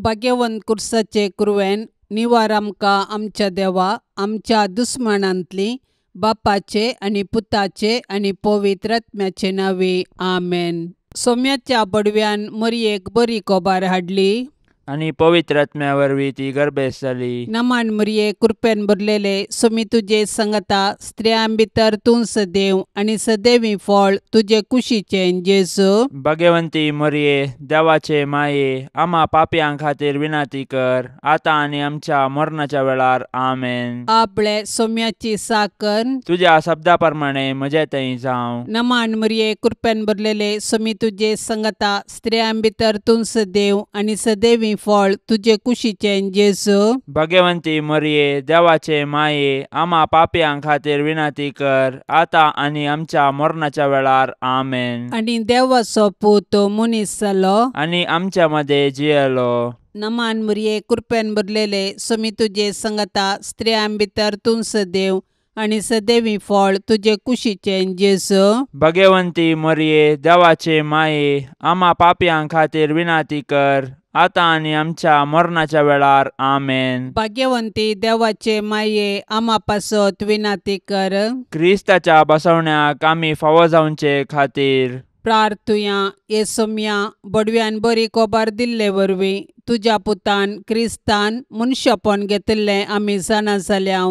भाग्यवंत कुर्साचे कुरवेन निवार आमकां आमच्या देवा आमच्या दुस्मानांतली बापाचे आनी पुताचे आनी पवित्र आत्म्याचे नांवे आमेन. सोम्याच्या बडव्यान मरयेक बरी कोबार हाडली आनी पवित्र आत्म्या वरवीं ती गर्भेस्त जाली. नमान मरये कृपेन भरलेले सोमी तुजे संगता स्त्रियां भितर तूं सदैव आनी सदैवी फळ तुजे कुशीचें जेजू. भाग्यवंती मरये देवाचे माये आमा पापयां खातीर विनंती कर आतां आनी आमच्या मरणाच्या वेळार आमेन. आपले सोम्याची साकर तुज्या शब्दा प्रमाणे म्हजे थंय जावं. नमान मरये कृपेन भरलेले सोमी तुजे संगता स्त्रियां भितर तूं सदैव आनी सदैवी फळ तुजे कुशीचें जेजू. भाग्यवंती मरये देवाचे माये आमा पापयां खातीर विनंती कर आतां आनी आमच्या मरणाच्या वेळार आमेन. आनी देवाचो पूत मनीस जालो आनी आमच्या मदें जियेलो. नमान मरये कृपेन भरलेले सोमी तुजे संगता स्त्रियां भितर तूं सदैव आनी सदैवी फळ तुजे कुशीचें जेजू. भाग्यवंती मरये देवाचे माये आमा पापयां खातीर विनंती कर आतां आनी आमच्या मरणाच्या वेळार आमेन. भाग्यवंती देवाचे माये आमा पासत विनंती कर. क्रिस्ताच्या बसवण्याक आमी फावो जावचे खातीर प्रार्थुया. ये सोम्या बडव्यान बरी कोबार दिल्ले वरवीं तुज्या पुतान क्रिस्तान मनशापण घेतिल्लें आमी जाणा जाल्या.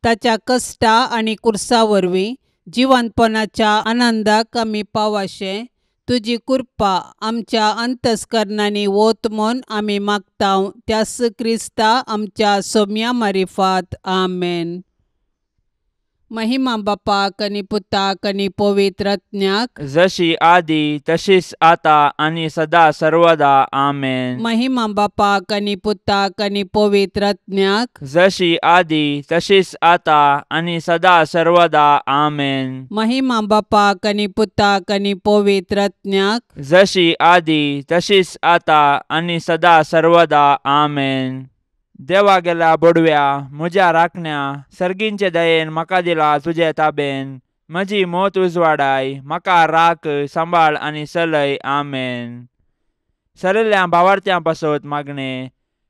ताच्या कश्टा आनी कुर्सा वरवीं जिवंतपणाच्या आनंदाक आमी पावाशें तुजी कृपा आमच्या अंतस्करणांनी वत म्हूण आमी मागता त्यास क्रिस्ता आमच्या सोम्या मारिफात आमेन. महिमा बापाक आनी पुताक आनी पवित्र आत्म्याक जशी आदी तशीच आता आनी सदा सर्वदा आमेन. महिमा बापाक आनी पुताक आनी पवित्र आत्म्याक जशी आदी तशीच आता आनी सदा सर्वदा आमेन. महिमा बापाक आनी पुताक आनी पवित्र आत्म्याक जशी आदी तशीच आता आनी सदा सर्वदा आमेन. देवा गेल्या बोडव्या म्हज्या राखण्या सर्गींचे दयेन म्हाका दिला तुजे ताबेन म्हजी मोत उजवाडाय म्हाका राख सांबाळ आनी चलय आमेन. सरिल्ल्या भावार्थ्यां पासत मागणें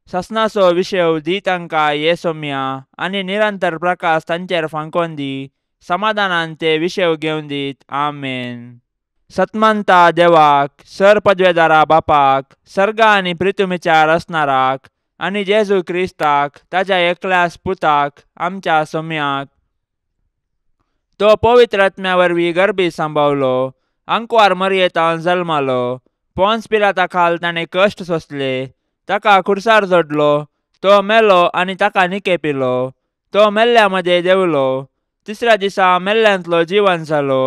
ससनाचो विशय दी तांकां ये सोम्या आनी निरंतर प्रकाश तांचेर फांकोन दी समाधानान ते विशय घेवन दीत आमेन. सतमानता देवाक सर पदवेदारा बापाक सर्गा आनी प्रितुमीच्या रचणाराक आनी जेजू क्रिस्ताक ताज्या एकल्यास पुताक आमच्या सोम्याक तो पवित्र आत्म्या वरवीं गर्भी सांबावलो आंकवार मरयेतान जल्मालो पोन्स पिलाता खाल ताणें कश्ट सोंसले ताका खुर्सार जोडलो तो मेलो आनी ताका निके पिलो तो मेल्ल्या मदें देंवलो तिसऱ्या दिसा मेल्ल्यांतलो जिवन जालो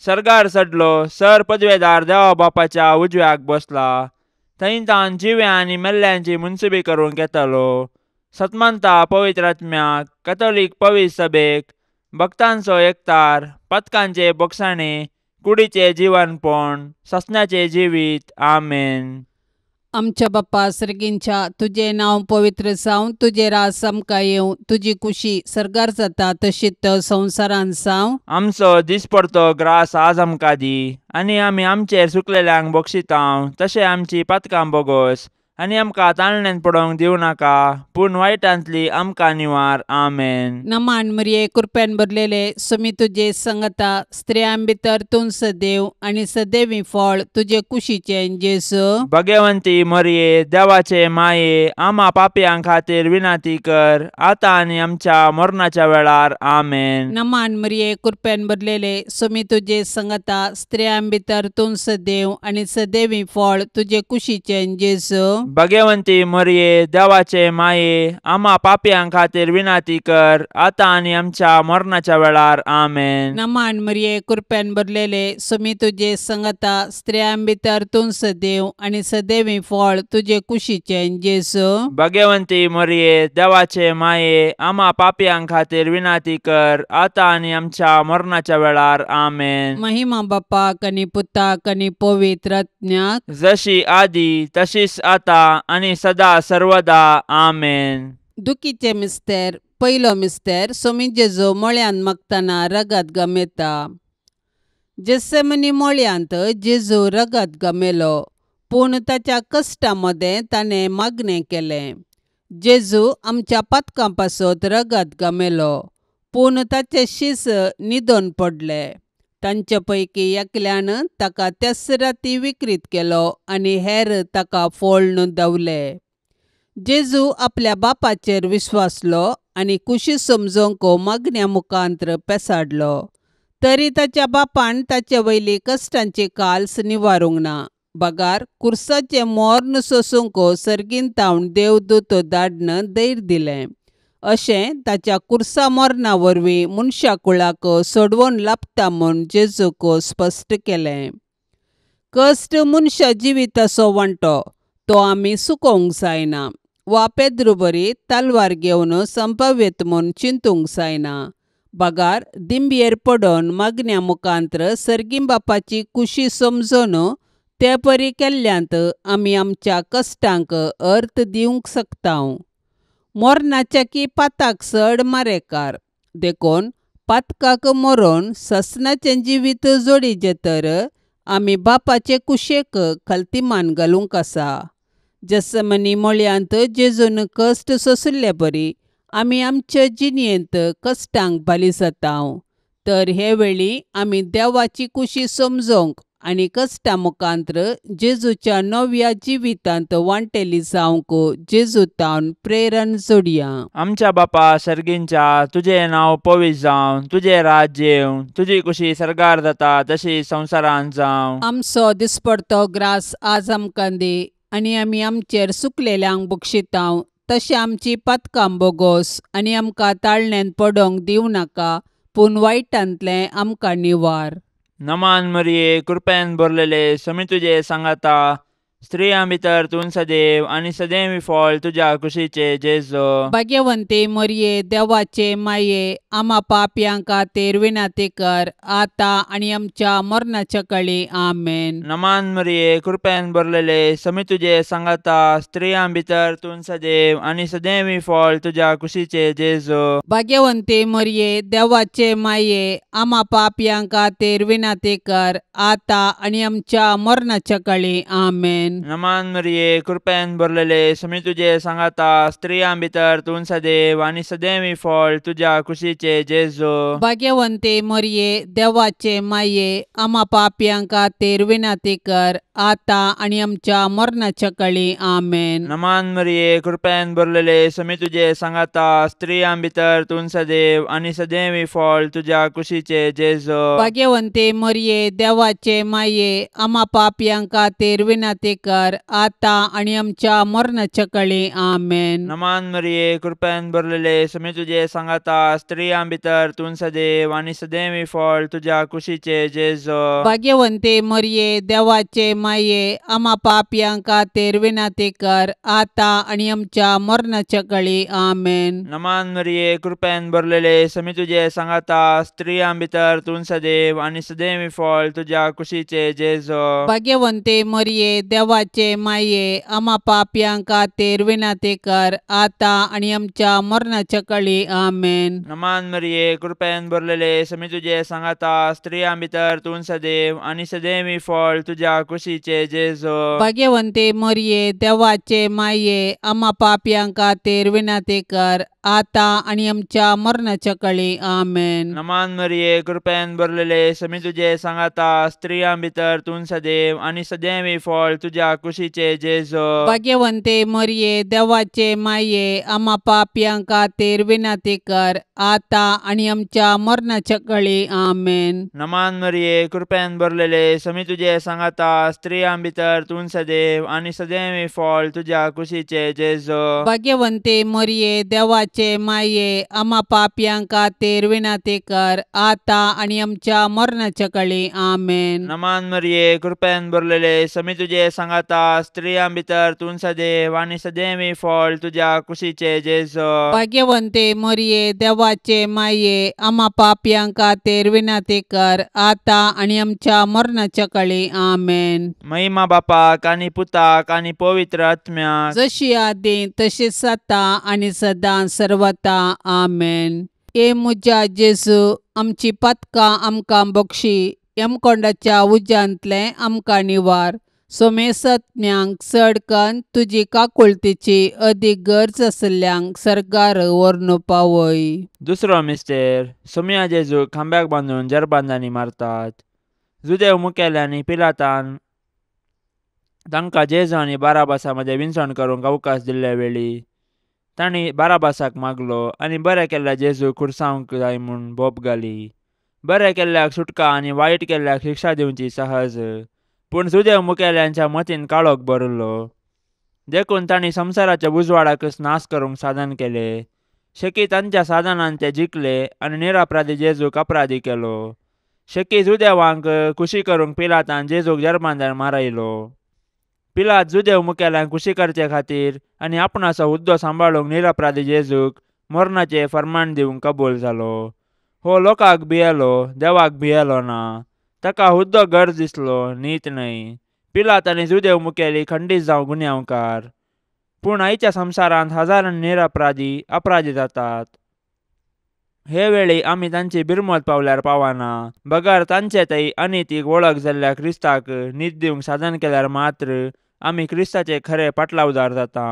सर्गार चडलो सर पदवेदार देवा बापाच्या उजव्याक बसला थंय तान जिव्या आनी मेल्ल्यांची मुनसुबी करूंक येतालो. सतमानता पवित्र आत्म्याक कथोलीक पवित्र सभेक भक्तांचो एकतार पथकांचे बोगसाणे कुडीचे जिवनपण ससनाचे जिवीत आमेन. आमच्या बाप्पा सर्गींच्या तुजें नांव पवित्र जावं तुजें राज आमकां येवं तुजी कुशी सर्गार जाता तशीच संवसारांत जावं. आमचो दिसपडतो ग्रास आज आमकां दी आनी आमी आमचेर सुकलेल्यांक बक्षितांव तशें आमची पातकां बोगोस आनी आमकां ताळण्यान पडोवंक दिवं नाका पूण वायटांतली आमकां निवार आमेन. नमान मरये कृपेन भरलेले सोमी तुजे संगता स्त्रियां भितर तूं सदैव आनी सदैवी फळ तुजे कुशीचें जेजू. भाग्यवंती मरये देवाचे माये आमा पापयां खातीर विनंती कर आतां आनी आमच्या मरणाच्या वेळार आमेन. नमान मरये कृपेन भरलेले सोमी तुजे संगता स्त्रियां भितर तूं सदैव आनी सदैवी फळ तुजे कुशीचें जेजू. भाग्यवंती मरये देवाचे माये आमा पापयां खातीर विनंती कर आतां आनी आमच्या मरणाच्या वेळार आमेन. नमान मरये कृपेन भरलेले सोमी तुजे संगता स्त्रियां भितर तूं सदैव आनी सदैवी फळ तुजे कुशीचें जेजू. भाग्यवंती मरये देवाचे माये आमा पापयां खातीर विनंती कर आतां आनी आमच्या मरणाच्या वेळार आमेन. महिमा बापाक आनी पुताक आनी पवित्र आत्म्याक जशी आदी तशीच आतां आनी सदा सर्वदा आमेन. दुखीचे मिस्तेर पयलो मिस्तेर सोमी जेजू मळ्यांत मागतना रगत गमेता. जेसेमनी मळ्यांत जेजू रगत गमेलो. पूण ताच्या कश्टां मदें ताणें मागणें केलें. जेजू आमच्या पातकां पासत रगत गमेलो, पूण ताचे शीस न्हिदोन पडले. तांचे पैकी एकल्यान ताका त्याच राती विक्रीत केलो आनी हेर ताका फोळ्ण धांवले. जेजू आपल्या बापाचेर विश्वासलो आनी कुशी समजूंक मागण्या मुखांत्र पेसाडलो. तरी ताच्या बापान ताचे वयली कश्टांची काल्स निवारूंक ना, बगार कुर्साचें मोर्न सोसूंक सर्गीन तावन देवदूत धाडन धैर्य दिलें. अशें ताच्या कुर्सा मरणा वरवीं मनशा कुळाक सोडवून लाबता म्हूण जेजूक स्पश्ट केलें. कश्ट मनशा जिविताचो वांटो, तो आमी चुकोवंक जायना वा पेद्रू बरी तलवार घेवन संपाव्यत म्हूण चिंतूंक जायना, बगार दिंबयेर पडून मागण्या मुखांत्र सर्गीं बापाची कुशी समजून ते परी केल्ल्यांत आमी आमच्या कश्टांक अर्थ दिवंक शकता. मरणाच्या की पाताक चड मारेकार, देखून पातकाक मरोन ससनाचें जिवीत जोडीचें तर आमी बापाचे कुशेक खलतीमान घालूंक आसा. जसमनी मळयांत जेजून कश्ट सोंशिल्ले परी आमी आमचे जिणेंत कश्टांक बाली जाता. तर हे वेळी आमी देवाची कुशी समजूंक आनी कश्टां मुखांत्र जेजूच्या नव्या जिवितांत वांटेली जावंक जेजू तावन प्रेरण जोडया. आमच्या बापा सर्गींच्या, तुजें नांव पवित्र जावं, तुजें राज्य येवं, तुजी कुशी सर्गार जाता तशी संवसारांत जावं. आमचो दिसपडतो ग्रास आज आमकां दी आनी आमी आमचेर सुकलेल्यांक बक्षितांव तशें आमची पातकां बोगोस आनी आमकां ताळण्यांत पडोवंक दिवं नाका, पूण वायटांतलें आमकां निवार. नमान मरिये, कृपेन भरलेले, समी तुजे सांगाता, स्त्रियां भितर तूं सदैव आनी सदैव फळ तुज्या कुशीचे जेजू. भाग्यवंती मरिये, देवाचे माये, आमा पापयां खातीर विनंती कर आतां आनी आमच्या मरणाच्या कळी. आमेन. नमान मरिये, कृपेन भरलेले, समी तुजे सांगाता, स्त्रियां भितर तूं सदैव आनी सदैव फळ तुज्या कुशीचे जेजू. भाग्यवंती मरिये, देवाचे माये, आमा पापयां खातीर विनंती कर आतां आनी आमच्या मरणाच्या कळी. आमेन. नमान मरिये, कृपेन भरलेले, समी तुजे सांगाता, स्त्रियां भितर तूं सदैव आनी सदैव फळ तुज्या कुशीचे जेजू. भाग्यवंती मरिये, देवाचे माये, आमा पापयां खातीर विनंती कर आतां आनी आमच्या मरणाच्या कळी. आमेन. नमान मरिये, कृपेन भरलेले, समी तुजे सांगाता, स्त्रियां भितर तूं सदैव आनी सदैव फळ तुज्या कुशीचे जेजू. भाग्यवंती मरिये, देवाचे माये, आमा पापयां खातीर विनंती कर आतां आनी आमच्या मरणाच्या कळी. आमेन. नमान मरिये, कृपेन भरलेले, समी तुजे सांगाता, स्त्रियां भितर तूं सदैव आनी सदैव फळ तुज्या कुशीचे जेजू. भाग्यवंती मरिये, देवाचे माये, आमा पापयां खातीर विनंती कर आतां आनी आमच्या मरणाच्या कळी. आमेन. नमान मरिये, कृपेन भरलेले, समी तुजे सांगाता, स्त्रियां भितर तूं सदैव आनी सदैव फळ तुज्या कुशीचे जेजू. भाग्यवंती मरिये, देवाचे माये, आमा पापयां खातीर विनंती कर आतां आनी आमच्या मरणाच्या कळी. आमेन. नमान मरिये, कृपेन भरलेले, समी तुजे सांगाता, स्त्रियां भितर तूं सदैव आनी सदैव फळ तुज्या कुशीचे जेजू. भाग्यवंती मरिये, देवाचे माये, आमा पापयां खातीर विनंती कर आतां आनी आमच्या मरणाच्या कळी. आमेन. नमान मरिये, कृपेन भरलेले, समी तुजे सांगाता, स्त्रियां भितर तूं सदैव आनी सदैव फळ तुज्या कुशीचे जेजू. भाग्यवंती मरिये, देवाचे माये, आमा पापयां खातीर विनंती कर आतां आनी आमच्या मरणाच्या कळी. आमेन. नमान मरिये, कृपेन भरलेले, समी तुजे सांगाता, स्त्रियां भितर तूं सदैव आनी सदैव फळ तुज्या कुशीचे जेजू. भाग्यवंती मरिये, देवाचे माये, आमा पापयां खातीर विनंती कर आतां आनी आमच्या मरणाच्या कळी. आमेन. नमान मरिये, कृपेन भरलेले, समी तुजे सांगाता, स्त्रियां भितर तूं सदैव आनी सदैव फळ तुज्या कुशीचे जेजू. भाग्यवंती मरिये, देवाचे माये, आमा पापयां खातीर विनंती कर आतां आनी आमच्या मरणाच्या कळी. आमेन. महिमा बापाक आनी पुताक आनी पवित्र आत्म्याक, जशी आदी तशीच आतां आनी सदां सर्वता. आमेन. ए म्हज्या जेजू, आमची पातकां आमकां बक्षी, यमकोंडाच्या उज्यांतलें आमकां निवार, सोमेसत्म्यांक चडकन तुजी काकुळतीची अदीक गरज आसल्ल्यांक सर्गार व्हरून पावय. दुसरो मिस्तेर सोमया जेजूक खांब्याक बांदून जरबांदांनी मारतात. जुदेव मुखेल्यांनी पिलातान तांकां जेजू आनी बाराबासा मदें विनसण करूंक अवकाश दिल्ले वेळी तांणी बाराबासाक मागलो आनी बरें केल्ल्या जेजूक खुर्सावंक जाय म्हूण बोब घाली. बरें केल्ल्याक सुटका आनी वायट केल्ल्याक शिक्षा दिवची सहज. पूण जुदेव मुखेल्यांच्या मतीन काळोख भरिल्लो देखून तांणी संवसाराच्या उजवाडाकच नाश करूंक साधन केलें. शेकी तांच्या साधनान ते जिखले आनी निरअपराधी जेजूक अपराधी केलो. शेकी जुदेवांक खुशी करूंक पिलातान जेजूक जरबांदार मारयलो. पिलात जुदेव मुखेल्यांक खुशी करचे खातीर आनी आपणाचो हुद्दो सांबाळूंक निरअपराधी जेजूक मरणाचें फर्मान दिवंक कबूल जालो. हो लोकांक भियेलो, देवाक भियेलो ना. ताका हुद्दो गरज दिसलो, नीत न्हय. पिलात आनी जुदेव मुखेली खंडीत जावं गुन्यांवकार. पूण आयच्या संवसारांत हजारांनी निरअपराधी अपराधी जातात. हे वेळी आमी तांची बिरमत पावल्यार पावना बगर तांचे थंय अनितीक वळख जाल्ल्या क्रिस्ताक नीत दिवंक साधन केल्यार मात्र आमी क्रिस्ताचे खरे पाटलावदार जाता.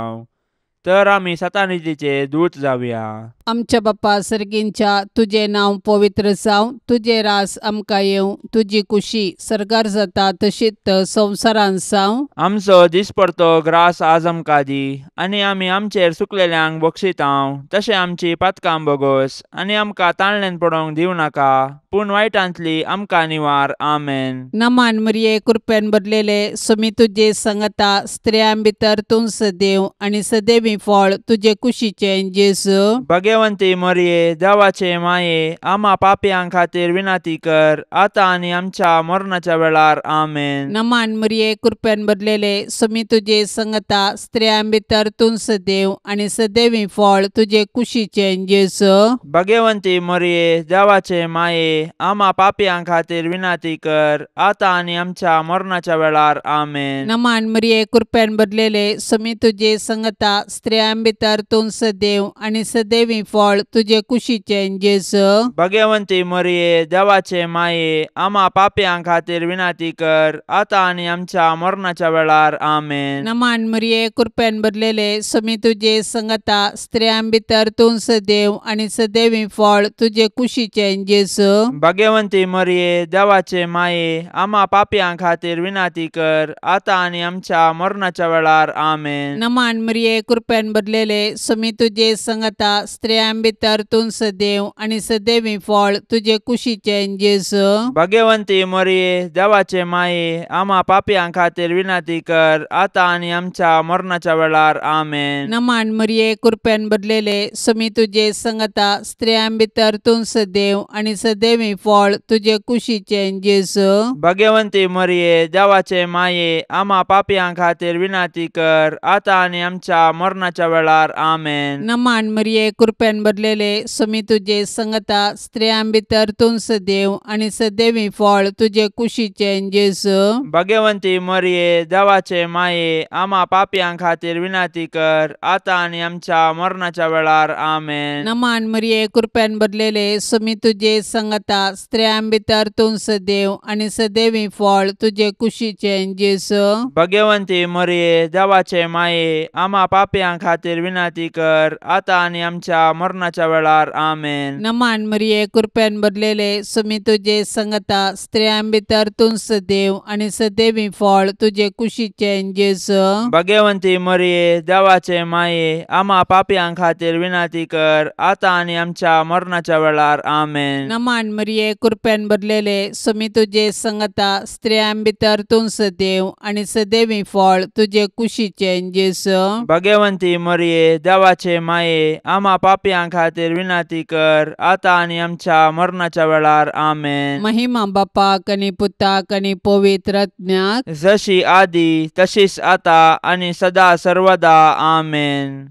तर आमी सतानितीचे दूत जावया. आमच्या बापा सर्गींच्या तुजें नांव पवित्र जावं, तुजें रास आमकां येवं, तुजी कुशी सर्गार जाता तशीच संवसारांत जावं. आमचो दिसपडतो ग्रास आज आमकां दी आनी आमी आमचेर सुकलेल्यांक बक्षितांव तशें आमची पातकां बोगोस आनी आमकां ताणल्यान पडोवंक दिवं नाका पूण वायटांतली आमकां निवार. आमेन. नमान मरिये, कृपेन भरलेले सुमी तुजे संगता, स्त्रियां भितर तूं सदैव आनी सदैवी फळ तुजे कुशीचें जेजू. भगवंती मरिये, देवाचे माये, आमा पापयां खातीर विनंती कर आतां आनी आमच्या मरणाच्या वेळार. आमेन. नमान मरिये, कृपेन भरलेले सुमी तुजे संगता, स्त्रियां भितर तूं सदैव आनी सदैवी फळ तुजे कुशीचें जेजू. भगवंती मरिये, देवाचे माये, आमा पापयां खातीर विनंती कर आतां आनी आमच्या मरणाच्या वेळार. आमेन. नमान मरिये, कृपेन भरलेले सुमी तुजे संगता, स्त्रियां भितर तूं सदैव आनी सदैवी फळ तुजे कुशीचें जेजू. भगवंती मरिये, देवाचे माये, आमा पापयां खातीर विनंती कर आतां आनी आमच्या मरणाच्या वेळार. आमेन. नमान मरिये, कृपेन भरलेले सुमी तुजे संगता, स्त्रियां भितर तूं सदैव आनी सदैवी फळ तुजे कुशीचें जेजू. भगवंती मरिये, देवाचे माये, आमा पापयां खातीर विनंती कर आतां आनी आमच्या मरणाच्या वेळार. आमेन. नमान मरिये, कृपेन भरलेले सुमी तुजे संगता, स्त्रियां भितर तूं सदैव आनी सदैवी फळ तुजे कुशीचें जेजू. भगवंती मरिये, देवाचे माये, आमा पापयां खातीर विनंती कर आतां आनी आमच्या मरणाच्या वेळार. आमेन. नमान मरिये, कृपेन भरलेले सुमी तुजे संगता, स्त्रियां भितर तूं सदैव आनी सदैवी फळ तुजे कुशीचें जेजू. भगवंती मरिये, देवाचे माये, आमा पापयां खातीर विनंती कर आतां आनी आमच्या मरणाच्या वेळार. आमेन. नमान मरिये, कृपेन भरलेले सुमी तुजे संगता, स्त्रियां भितर तूं सदैव आनी सदैवी फळ तुजे कुशीचें जेजू. भगवंती मरिये, देवाचे माये, आमा पापयां खातीर विनंती कर आतां आनी आमच्या मरणाच्या वेळार. आमेन. नमान मरिये, कृपेन भरलेले सुमी तुजे संगता, स्त्रियां भितर तूं सदैव आनी सदैवी फळ तुजे कुशीचें जेजू. भगवंती मरिये, देवाचे माये, आमा पापयां खातीर विनंती कर आतां आनी आमच्या मरणाच्या वेळार. आमेन. नमान मरिये, कृपेन भरलेले सुमी तुजे संगता, स्त्रियां भितर तूं सदैव आनी सदैवी फळ तुजे कुशीचें जेजू. भगवंती मरिये, देवाचे माये, आमा पापयां खातीर विनंती कर आतां आनी आमच्या मरणाच्या वेळार. आमेन. नमान मरिये, कृपेन भरलेले सुमी तुजे संगता, स्त्रियां भितर तूं सदैव आनी सदैवी फळ तुजे कुशीचें जेजू. भगवंती मरिये, देवाचे माये, आमा पापयां खातीर विनंती कर आतां आनी आमच्या मरणाच्या वेळार. आमेन. महिमा बापाक आनी पुताक आनी पवित्र आत्म्याक, जशी आदी तशीच आतां आनी सदा सर्वदा. आमेन.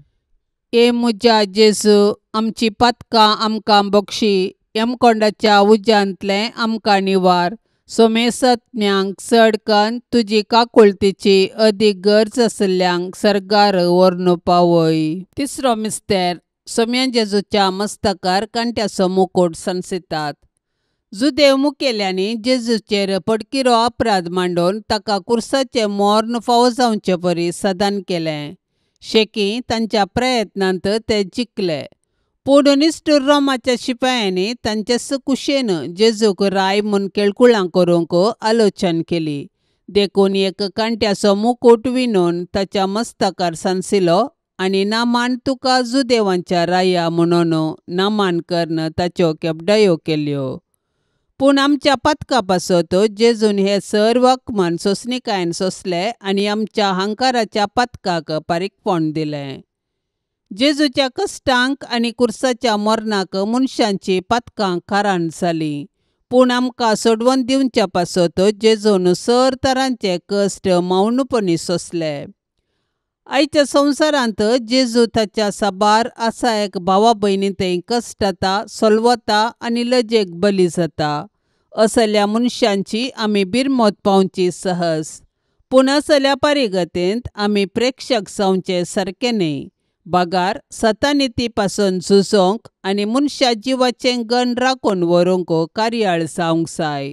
ए म्हज्या जेजू, आमची पातकां आमकां बक्षी, यमकोंडाच्या उज्यांतलें आमकां निवार, सोमेसत्म्यांक चडकन तुजी काकुळतीची अदीक गरज आसल्ल्यांक सर्गार व्हरून पावय. तिसरो मिस्तेर सोम्या जेजूच्या मस्तकार कांट्याचो मुकूट सांसितात. जुदेव मुखेल्यांनी जेजूचेर पडकिरो अपराध मांडून ताका कुर्साचें मर्ण फावो जावचे परी सदान केलें. शेकी तांच्या प्रयत्नांत ते जिखले. पूण निश्ठूर रोमाच्या शिपायांनी तांचे कुशेन जेजूक राय म्हूण केळकुळां करूंक आलोचन केली. देखून एक कांट्याचो मुकूट विणून ताच्या मस्तकार सांसिलो आनी नामान तुका जुदेवांच्या राया म्हणून नामान करून ताच्यो केपडायो केल्यो. पूण आमच्या पातका पासत जेजून हे सर्व अपमान सोंसणीकायेन सोंसले आनी आमच्या हंकाराच्या पातकाक पारीकपण दिलें. जेजूच्या कश्टांक आनी कुर्साच्या मरणाक मनशांची पातकां कारण जालीं. पूण आमकां सोडवून दिवच्या पासत जेजून सर तरांचे कश्ट मौनपणी सोंसले. आयच्या संवसारांत जेजू ताच्या साबार आसा एक भावा भयणी थंय कश्टता, सोलवता आनी लजेक बली जाता. असल्या मनशांची आमी बिरमत पावची सहज. पूण असल्या परिगतेंत आमी प्रेक्षक जावचे सारकें न्हय. बगार सतानिती पासून झुजोंक आनी मनशा जिवाचें गण राखून व्हरूंक कार्याळ जावंक जाय.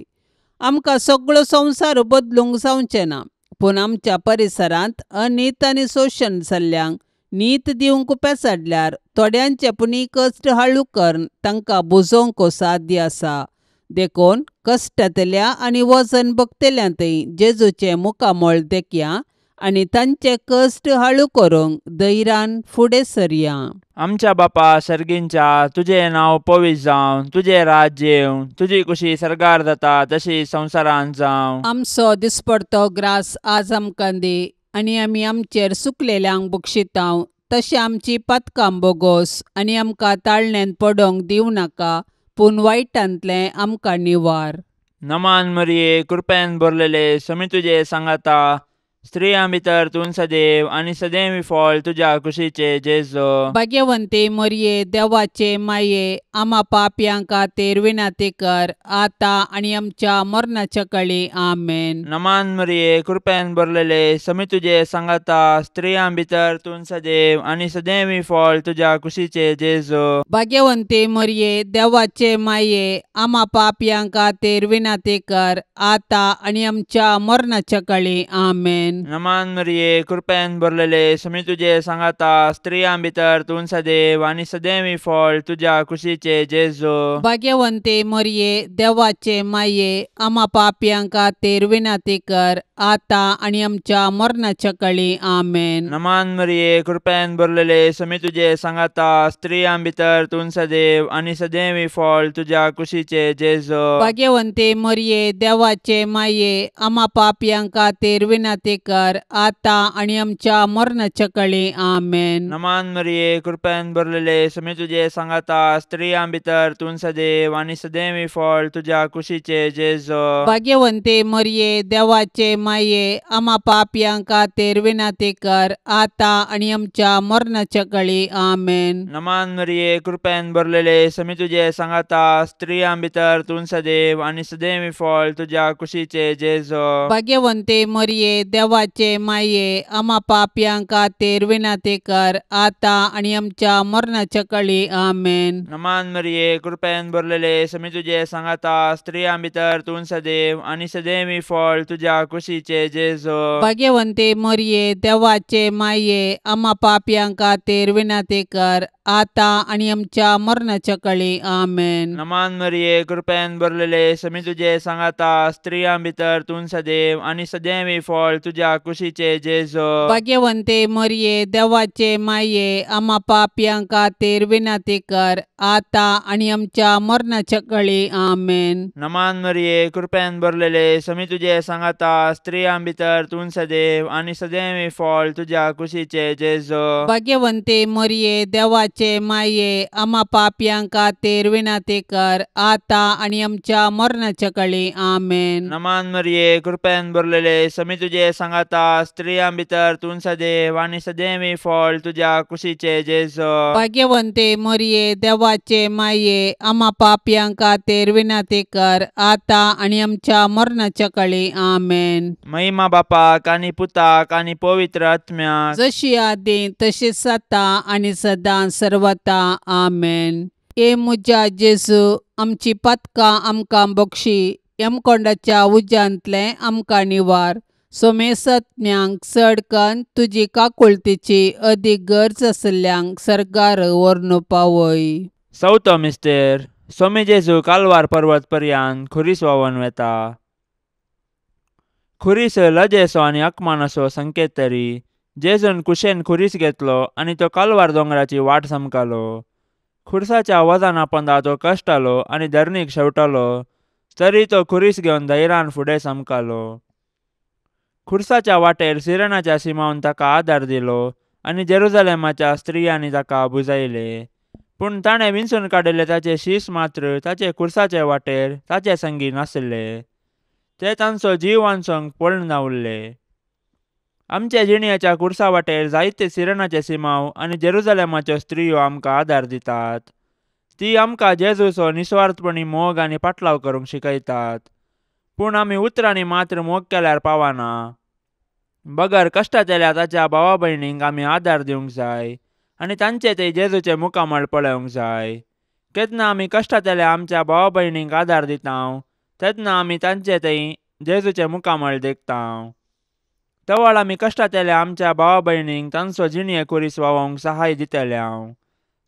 आमकां सगळो संवसार बदलूंक जावचें ना, पूण आमच्या परिसरांत अनीत आनी शोशण जाल्ल्यांक नीत दिवंक पेसाडल्यार थोड्यांचे पुणी कश्ट हाळू करून तांकां बुजोवंक साध्य आसा. देखून कश्टांतल्या आनी वजन भोगतल्यांतय जेजूचें मुखामळ देखया आनी तांचे कश्ट हाळू करूंक धैर्यान फुडें सरया. आमच्या बापा सर्गींच्या, तुजें नांव पवित्र जावं, तुजें राज्य येवं, तुजी कुशी सर्गार जाता तशी संवसारांत जावं. आमचो दिसपडतो ग्रास आज आमकां दी आनी आमी आमचेर सुकलेल्यांक बक्षितांव तशें आमची पातकां बोगोस आनी आमकां ताळण्यांत पडोवंक दिवं नाका, पूण वायटांतलें आमकां निवार. नमान मरिये, कृपेन भरलेले, समी तुजे सांगाता, स्त्रियां भितर तूं सदैव आनी सदैव फळ तुज्या कुशीचे जेजू. भाग्यवंती मरिये, देवाचे माये, आमा पापयां खातीर विनंती कर आतां आनी आमच्या मरणाच्या काळी. आमेन. नमान मरिये, कृपेन भरलेले, समी तुजे सांगाता, स्त्रियां भितर तूं सदैव आनी सदैव फळ तुज्या कुशीचे जेजू. भाग्यवंती मरिये, देवाचे माये, आमा पापयां खातीर विनंती कर आतां आनी आमच्या मरणाच्या काळी. आमेन. नमान मरिये, कृपेन भरलेले, समी तुजे सांगाता, स्त्रियां भितर तूं सदैव आनी सदैव फळ तुज्या कुशीचे जेजू. भाग्यवंती मरिये, देवाचे माये, आमा पापयां खातीर विनंती कर आतां आनी आमच्या मरणाच्या काळी. आमेन. नमान मरिये, कृपेन भरलेले, समी तुजे सांगाता, स्त्रियां भितर तूं सदैव आनी सदैव फळ तुज्या कुशीचे जेजू. भाग्यवंती मरिये, देवाचे माये, आमा पापयां खातीर विनंती कर आतां आनी आमच्या मरणाच्या काळी. आमेन. नमान मरिये, कृपेन भरलेले, समी तुजे सांगाता, स्त्रियां भितर तूं सदैव आनी सदैव फळ तुज्या कुशीचे जेजू. भाग्यवंती मरिये, देवाचे माये, आमा पापयां खातीर विनंती कर आतां आनी आमच्या मरणाच्या काळी. आमेन. नमान मरिये, कृपेन भरलेले, समी तुजे सांगाता, स्त्रियां भितर तूं सदैव आनी सदैव फळ तुज्या कुशीचे जेजू. भाग्यवंती मरिये, देवाचे माये, आमा पापयां खातीर विनंती कर आतां आनी आमच्या मरणाच्या काळी. आमेन. नमान मरिये, कृपेन भरलेले, समी तुजे सांगाता, स्त्रियां भितर तूं सदैव आनी सदैव फळ तुज्या कुशीचे जेजू. भाग्यवंती मरिये, देवाचे माये, आमा पापयां खातीर विनंती कर आतां आनी आमच्या मरणाच्या काळी. आमेन. नमान मरिये, कृपेन भरलेले, समी तुजे सांगाता, स्त्रियां भितर तूं सदैव आनी सदैव फळ तुज्या कुशीचे जेजू. भाग्यवंती मरिये, देवाचे माये, आमा पापयां खातीर विनंती कर आतां आनी आमच्या मरणाच्या काळी. आमेन. नमान मरिये, कृपेन भरलेले, समी तुजे सांगाता, स्त्रियां भितर तूं सदैव आनी सदैव फळ तुज्या कुशीचे जेजू. भाग्यवंती मरिये, देवाचे माये, आमा पापयां खातीर विनंती कर आतां आनी आमच्या मरणाच्या काळी. आमेन. नमान मरिये, कृपेन भरलेले, समी तुजे सांगाता, स्त्रियां भितर तूं सदैव आनी सदैव फळ तुज्या कुशीचे जेजू. भाग्यवंती मरिये, देवाचे माये, आमा पापयां खातीर विनंती कर आतां आनी आमच्या मरणाच्या काळी. आमेन. महिमा बापाक आनी पुताक आनी पवित्र आत्म्याक, जशी आदी तशीच आतां आनी सदां सर्वता. आमेन. ए म्हज्या जेजू, आमची पातकां आमकां बक्षी, यमकोंडाच्या उज्यांतलें आमकां निवार. सोमेसत्म्यांक चड कन्न तुजी काकुळतीची अदीक गरज आशिल्ल्यांक सर्गार व्हरून पावय. चवथो मिस्तेर. सोमी जेजू कालवार पर्वत पर्यान खुरीस व्हांवन वेता. खुरीस लजेचो आनी अकमानाचो संकेत तरी जेजून कुशेन खुरीस घेतलो आनी तो कालवार दोंगराची वाट समकालो. खुरसाच्या वजना पंदा तो कश्टालो आनी धरणीक शेवटालो, तरी तो खुरीस घेवन धैर्यान फुडें समकालो. खुरसाच्या वाटेर सिरणाच्या सिमावन ताका आदार दिलो आनी जेरुजलेमाच्या स्त्रियांनी ताका बुजयले. पूण ताणें विंचून काडिल्ले ताचे शीस मात्र ताचे खुरसाचे वाटेर ताचे संगी नाशिल्ले. ते तांचो जीव वांचोवंक पळून उरले. आमच्या जिणयाच्या खुरसा वाटेर जायते सिरणाचे सिमाव आनी जेरुजलेमाच्यो स्त्रियो आमकां आदार दितात. ती आमकां जेजूचो निस्वार्थपणी मोग आनी पाटलाव करूंक शिकयतात. पूण आमी उतरांनी मात्र मोग केल्यार पावना. बगर कश्टांतल्या ताच्या भावा भयणींक आमी आदार दिवंक जाय आनी तांचे ते जेजूचे मुखामळ पळोवंक जाय. केन्ना आमी कश्टांतल्या आमच्या भावा भयणींक आदार दिता तेन्ना आमी तांचे थंय जेजूचे मुखामळ देखता. तवळ आमी कश्टांतल्या आमच्या भावा भयणींक तांचो जिणये खुरीस व्हांवोवंक सहाय दितले.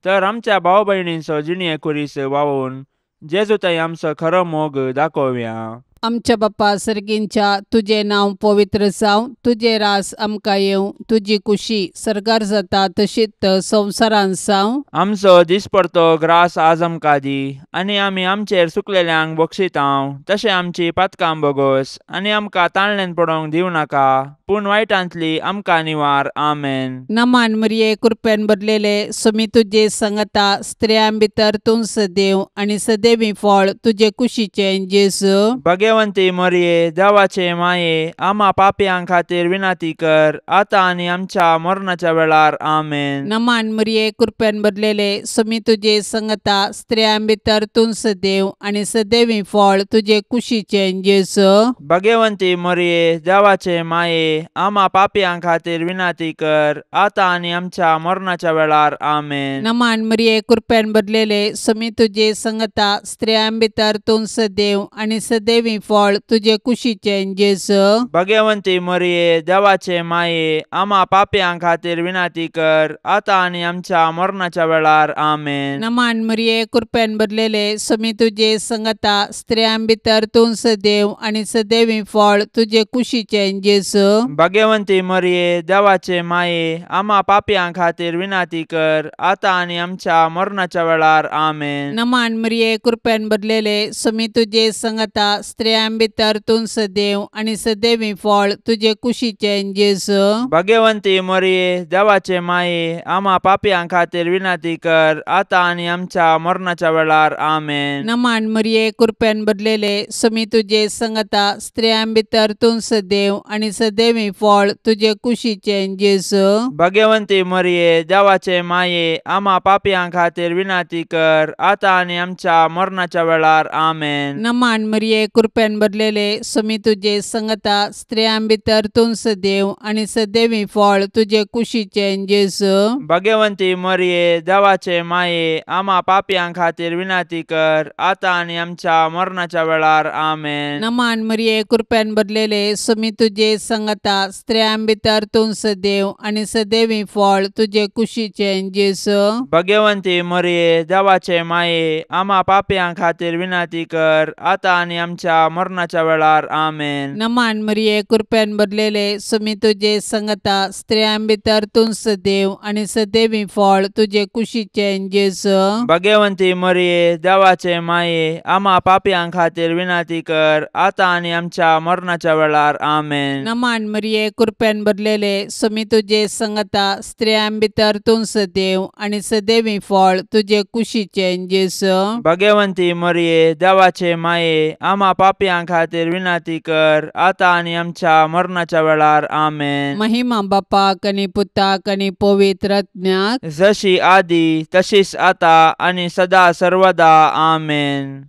तर आमच्या भाव भयणींचो जिणये खुरीस व्हांवोवन जेजू थंय आमचो खरो मोग दाखोवया. आमच्या बापा सर्गींच्या, तुजें नांव पवित्र जावं, तुजें रास आमकां येवं, तुजी कुशी सर्गार जाता तशीच संवसारांत जावं. आमचो दिसपडतो ग्रास आज आमकां दी आनी आमी आमचेर सुकलेल्यांक बक्षितांव तशें आमची पातकां बोगोस आनी आमकां ताळण्यान पडोवंक दिवं नाका, पूण वायटांतली आमकां निवार. आमेन. नमान मरिये, कृपेन भरलेले, सुमी तुजे संगता, स्त्रियां भितर तूं सदैव आनी सदैवी फळ तुजे कुशीचें जेजू. भगवंती मरिये, देवाचे माये, आमा पापयां खातीर विनंती कर, आतां आनी आमच्या मरणाच्या वेळार. आमेन. नमान मरिये, कृपेन भरलेले, सुमी तुजे संगता, स्त्रियां भितर तूं सदैव आनी सदैवी फळ तुजे कुशीचें जेजू. भगवंती मरिये, देवाचे माये, आमा पापयां खातीर विनंती कर, आतां आनी आमच्या मरणाच्या वेळार. आमेन. नमान मरिये, कृपेन भरलेले, सुमी तुजे संगता, स्त्रियां भितर तूं सदैव आनी सदैवी फळ तुजे कुशीचें जेजू. भगवंती मरिये, देवाचे माये, आमा पापयां खातीर विनंती कर, आतां आनी आमच्या मरणाच्या वेळार. आमेन. नमान मरिये, कृपेन भरलेले, सुमी तुजे संगता, स्त्रियां भितर तूं सदैव आनी सदैवी फळ तुजे कुशीचें जेजू. भगवंती मरिये, देवाचे माये, आमा पापयां खातीर विनंती कर, आतां आनी आमच्या मरणाच्या वेळार. आमेन. नमान मरिये, कृपेन भरलेले, सुमी तुजे संगता, स्त्रियां भितर तूं सदैव आनी सदैवी फळ तुजे कुशीचें जेजू. भगवंती मरिये, देवाचे माये, आमा पापयां खातीर विनंती कर, आतां आनी आमच्या मरणाच्या वेळार. आमेन. नमान मरिये, कृपेन भरलेले, सुमी तुजे संगता, स्त्रियां भितर तूं सदैव आनी सदैवी फळ तुजे कुशीचें जेजू. भगवंती मरिये, देवाचे माये, आमा पापयां खातीर विनंती कर, आतां आनी आमच्या मरणाच्या वेळार. आमेन. नमान मरिये, कृपेन भरलेले, सुमी तुजे संगता, स्त्रियां भितर तूं सदैव आनी सदैवी फळ तुजे कुशीचें जेजू. भगवंती मरिये, देवाचे माये, आमा पापयां खातीर विनंती कर, आतां आनी आमच्या मरणाच्या वेळार. आमेन. नमान मरिये, कृपेन भरलेले, सुमी तुजे संगता, स्त्रियां भितर तूं सदैव आनी सदैवी फळ तुजे कुशीचें जेजू. भगवंती मरिये, देवाचे माये, आमा पापयां खातीर विनंती कर, आतां आनी आमच्या मरणाच्या वेळार. आमेन. नमान मरिये, कृपेन भरलेले, सुमी तुजे संगता, स्त्रियां भितर तूं सदैव आनी सदैवी फळ तुजे कुशीचें जेजू. भगवंती मरिये, देवाचे माये, आमा पापयां खातीर विनंती कर, आतां आनी आमच्या मरणाच्या वेळार. आमेन. नमान मरिये, कृपेन भरलेले, सुमी तुजे संगता, स्त्रियां भितर तूं सदैव आनी सदैवी फळ तुजे कुशीचें जेजू. भगवंती मरिये, देवाचे माये, आमा पापयां खातीर विनंती कर, आतां आनी आमच्या मरणाच्या वेळार. आमेन. महिमा बापाक आनी पुताक आनी पवित्र आत्म्याक, जशी आदी तशीच आतां आनी सदा सर्वदा. आमेन.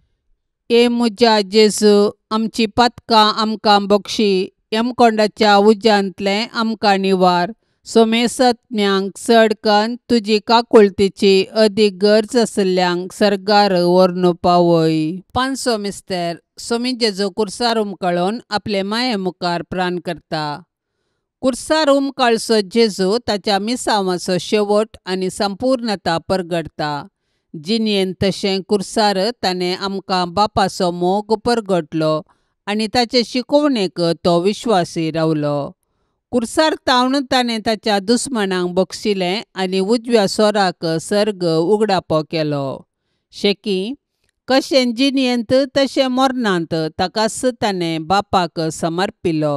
ए म्हज्या जेजू, आमची पातकां आमकां बक्षी, यमकोंडाच्या उज्यांतलें आमकां निवार. सोमेसत्म्यांक चड कन्न तुजी काकुळतीची अदीक गरज आशिल्ल्यांक सर्गार व्हरून पावय. पांचवो मिस्तेर सोमी जेजू कुर्सार उमकळून आपले माये मुखार प्राण करता. कुर्सार उमकळचो जेजू ताच्या मिसांवाचो शेवट आनी संपूर्णता परगटता. जिणेंत तशें कुर्सार ताणें आमकां बापाचो मोग परगटलो आनी ताचे शिकोवणेक तो विश्वासी रावलो. कुर्सार तावन ताणें ताच्या दुस्मानांक बक्षिलें आनी उजव्या सोराक सर्ग उगडापो केलो. शेकी कशें जिणेंत तशें मरणांत ताकाच ताणें बापाक समर्पिलो.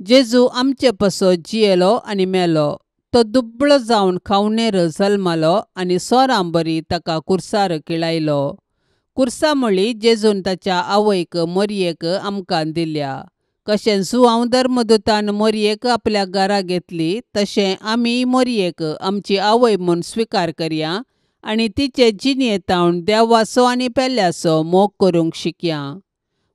जेजू आमचे पासत जियेलो आनी मेलो. तो दुबळो जावन खावणेर जल्मलो आनी सोरां बरी ताका कुर्सार किळायलो. कुर्सा म्हळी जेजून ताच्या आवयक मोरयेक आमकां दिल्या. कशें जुआंव धर्मदूतान मोरयेक आपल्या घरा घेतली तशें आमी मोरयेक आमची आवय म्हूण स्विकार करया आनी तिचे जिणेंत देवाचो आनी पेल्याचो मोग करूंक शिकया.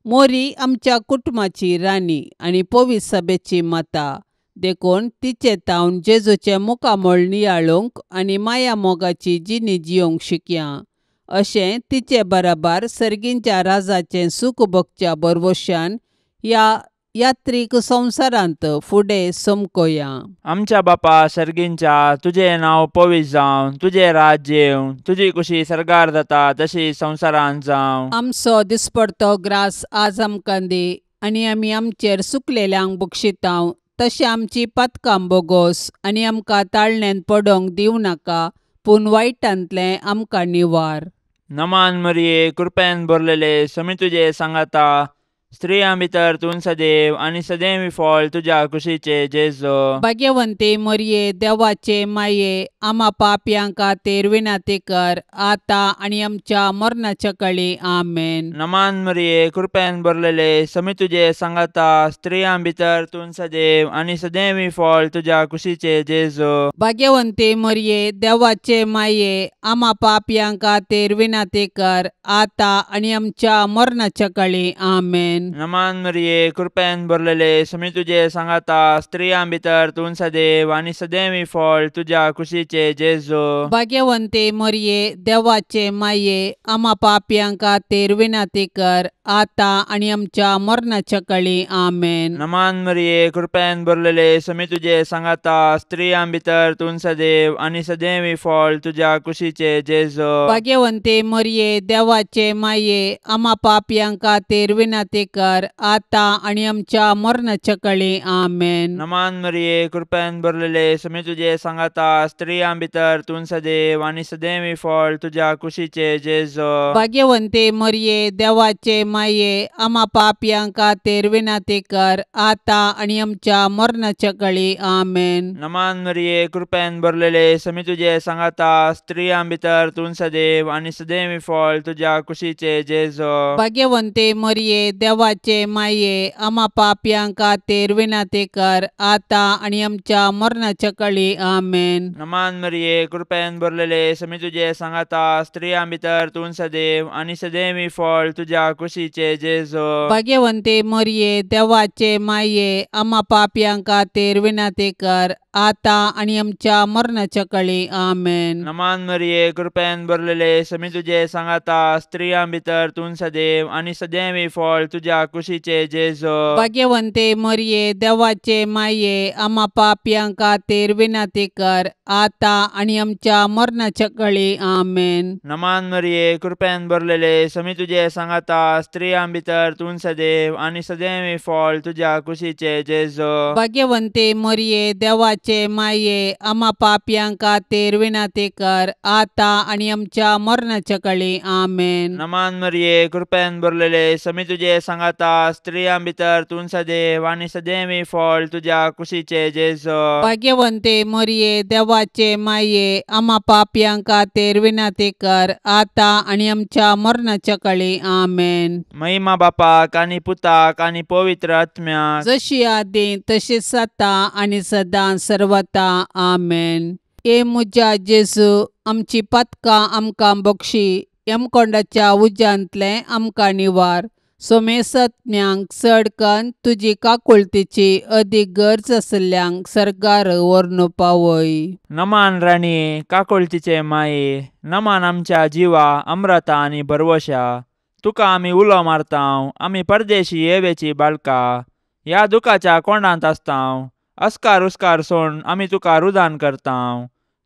मोरी आमच्या कुटुंबाची राणी आनी पवित्र सभेची माता देखून तिचे तावन जेजूचें मुखामळ नियाळूंक आनी माया मोगाची जिणी जियोंक शिकया. अशें तिचे बराबर सर्गींच्या राजाचें सूख भोगच्या भरवशान ह्या यात्रीक संवसारांत फुडें समकोया. आमच्या बापा सर्गींच्या तुजें नांव पवित्र जावं, तुजें राज्य येवं, तुजी कुशी सर्गार जाता तशी संवसारांत जावं. आमचो दिसपडतो ग्रास आज आमकां दी आनी आमी आमचेर सुकलेल्यांक बक्षितांव तशें आमची पातकां बोगोस आनी आमकां ताळण्यांत पडोंक दिवं नाका पूण वायटांतलें आमकां निवार. नमान मरिये, कृपेन भरलेले, समी तुजे सांगाता, स्त्रियां भितर तूं सदैव आनी सदैव फळ तुज्या कुशीचे जेजू. भाग्यवंती मरिये, देवाचे माये, आमा पापयां खातीर विनंती कर आतां आनी आमच्या मरणाच्या कळी. आमेन. नमान मरिये, कृपेन भरलेले, समी तुजे सांगाता, स्त्रियां भितर तूं सदैव आनी सदैव फळ तुज्या कुशीचे जेजू. भाग्यवंती मरिये, देवाचे माये, आमा पापयां खातीर विनंती कर आतां आनी आमच्या मरणाच्या कळी. आमेन. नमान मरिये, कृपेन भरलेले, समी तुजे सांगाता, स्त्रियां भितर तूं सदैव आनी सदैव फळ तुज्या कुशीचे जेजू. भाग्यवंती मरिये, देवाचे माये, आमा पापयां खातीर विनंती कर आतां आनी आमच्या मरणाच्या कळी. आमेन. नमान मरिये, कृपेन भरलेले, समी तुजे सांगाता, स्त्रियां भितर तूं सदैव आनी सदैव फळ तुज्या कुशीचे जेजू. भाग्यवंती मरिये, देवाचे माये, आमा पापयां खातीर विनंती कर आतां आनी आमच्या मरणाच्या कळी. आमेन. नमान मरिये, कृपेन भरलेले, समी तुजे सांगाता, स्त्रियां भितर तूं सदैव आनी सदैव फळ तुज्या कुशीचे जेजू. भाग्यवंती मरिये, देवाचे माये, आमा पापयां खातीर विनंती कर आतां आनी आमच्या मरणाच्या कळी. आमेन. नमान मरिये, कृपेन भरलेले, समी तुजे सांगाता, स्त्रियां भितर तूं सदैव आनी सदैव फळ तुज्या कुशीचे जेजू. भाग्यवंती मरिये, देवाचे माये, आमा पापयां खातीर विनंती कर आतां आनी आमच्या मरणाच्या कळी. आमेन. नमान मरिये, कृपेन भरलेले, समी तुजे सांगाता, स्त्रियां भितर तूं सदैव आनी सदैव फळ तुज्या कुशीचे जेजू. भाग्यवंती मरिये, देवाचे माये, आमा पापयां खातीर विनंती कर आतां आनी आमच्या मरणाच्या कळी. आमेन. नमान मरिये, कृपेन भरलेले, समी तुजे सांगाता, स्त्रियां भितर तूं सदैव आनी सदैव फळ तुज्या कुशीचे जेजू. भाग्यवंती मरिये, देवाचे माये, आमा पापयां खातीर विनंती कर आतां आनी आमच्या मरणाच्या कळी. आमेन. नमान मरिये, कृपेन भरलेले, समी तुजे सांगाता, स्त्रियां भितर तूं सदैव आनी सदैव फळ तुज्या कुशीचे जेजू. भाग्यवंती मरिये, देवाचे माये, आमा पापयां खातीर विनंती कर आतां आनी आमच्या मरणाच्या कळी. आमेन. नमान मरिये, कृपेन भरलेले, समी तुजे सांगाता, स्त्रियां भितर तूं सदैव आनी सदैव फळ तुज्या कुशीचे जेजू. भाग्यवंती मरिये, देवाचे माये, आमा पापयां खातीर विनंती कर आतां आनी आमच्या मरणाच्या कळी. आमेन. महिमा बापाक आनी पुताक आनी पवित्र आत्म्याक, जशी आदी तशीच आतां आनी सदां सर्वता. आमेन. हे म्हज्या जेजू, आमची पातकां आमकां बक्षी, यमकोंडाच्या उज्यांतलें आमकां निवार, सोमेसत्म्यांक चड कन्न तुजी काकुळतीची अदीक गरज आशिल्ल्यांक सर्गार व्हरून पावय. नमान राणये, काकुळतीचे माये, नमान आमच्या जिवा अम्रता आनी भरवशा. तुका आमी उलो मारतांव, आमी परदेशी येवेची बाळका. ह्या दुखाच्या कोंडांत आसतांव, अस्कार उस्कार सोण आमी तुका रुदान करतांव.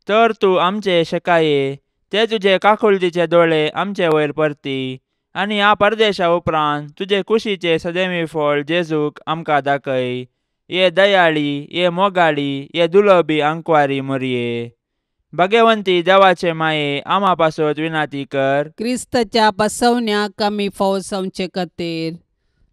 तर तूं आमचे शेकाये, ते तुजे काकुळतीचे दोळे आमचे वयर परती आनी ह्या परदेशा उपरांत तुजे कुशीचे सदैवी फळ जेजूक आमकां दाखय. ये दयाळी, ये मोगाळी, ये दुलोबी आंकवारी मोरये. भगवंती देवाचे माये, आमा पासत विनाती कर. क्रिस्ताच्या बसवण्याक आमी फावो जावचे खातीर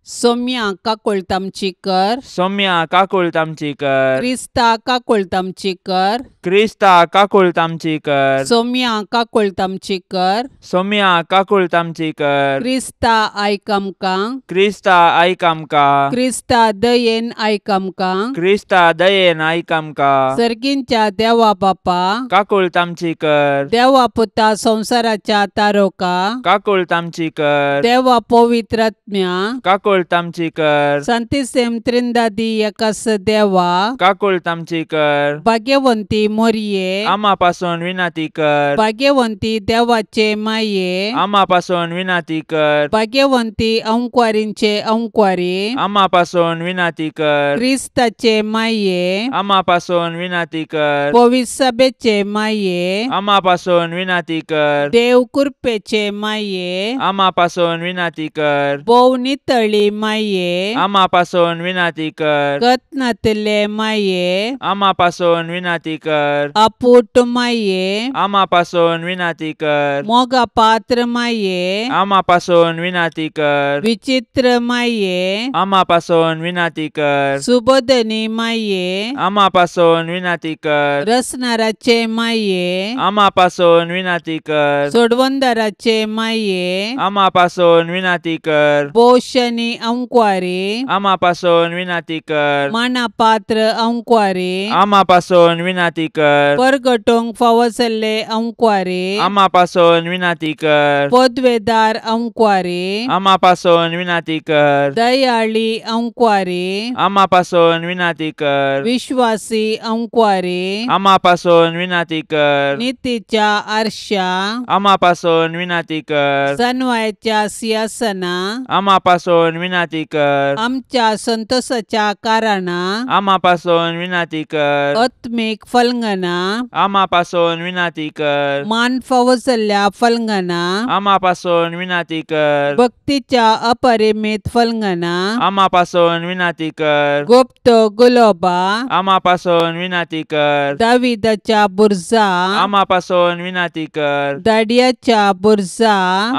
सोम्या काकुळट आमची कर. सोम्या काकुळट आमची कर. क्रिस्ता काकुळट आमची कर. क्रिस्ता काकुळट आमची कर. सोम्या काकुळट आमची कर. सोम्या काकुळट आमची कर. क्रिस्ता आयक आमकां. क्रिस्ता आयक आमकां. क्रिस्ता दयेन आयक आमकां. क्रिस्ता दयेन आयक आमकां. सर्गींच्या देवा बापा काकुळट आमची कर. देवा पुता संवसाराच्या तारोका काकुळट आमची कर. देवा पवित्रात्म्या काकुळट आमची कर. संतिसेम त्रिंदादी एकास देवा काकुळट आमची कर. भाग्यवंती मोरये आमा पासून विनाती कर. भाग्यवंती देवाचे माये आमा पासून विनाती कर. भाग्यवंती अंकवारींचे अंकवारी आमा पासून विनाती कर. क्रिस्ताचे माये आमा पासून विनाती कर. पवित्र सभेचे माये आमा पासून विनाती कर. देव कृपेचे माये आमा पासून विनाती कर. भोव नितळी माये आमा पासून विनाती कर. कत्नातले माये आमा पासून विनाती कर. अपूट माये आमा पासून विनाती कर. मोगा पात्र माये आमा पासून विनाती कर. विचित्र माये आमा पासून विनाती कर. सुबोधनी माये आमा पासून विनाती कर. रसनाराचे माये आमा पासून विनाती कर. सोडवंदाराचे माये आमा पासून विनाती कर. पोषणी अंकवारी आमा पासून विनाती कर. माना पात्र अंकवारी आमा पासून विनाती कर. परगटोंक फावो जाल्ले अंकवारी आमा पासून विनाती कर. पदवेदार अंकवारी आमा पासून विनाती कर. दयाळी अंकवारी आमा पासून विनाती कर. विश्वासी अंकवारी आमा पासून विनाती कर. नितीच्या आरशा आमा पासून विनाती कर. सनवायच्या सिंहासना आमा पासून विनाती कर. आमच्या संतोषाच्या कारणा आमा पासून विनाती कर. आत्मीक फलंगना आमा पासून विनाती कर. मान फावो जाल्ल्या फलंगना आमा पासून विनाती कर. भक्तीच्या अपरिमित फलंगना आमा पासून विनाती कर. गुप्त गुलोबा आमा पासून विनाती कर. दाविदाच्या बुर्जा आमा पासून विनाती कर. दाडियाच्या बुर्जा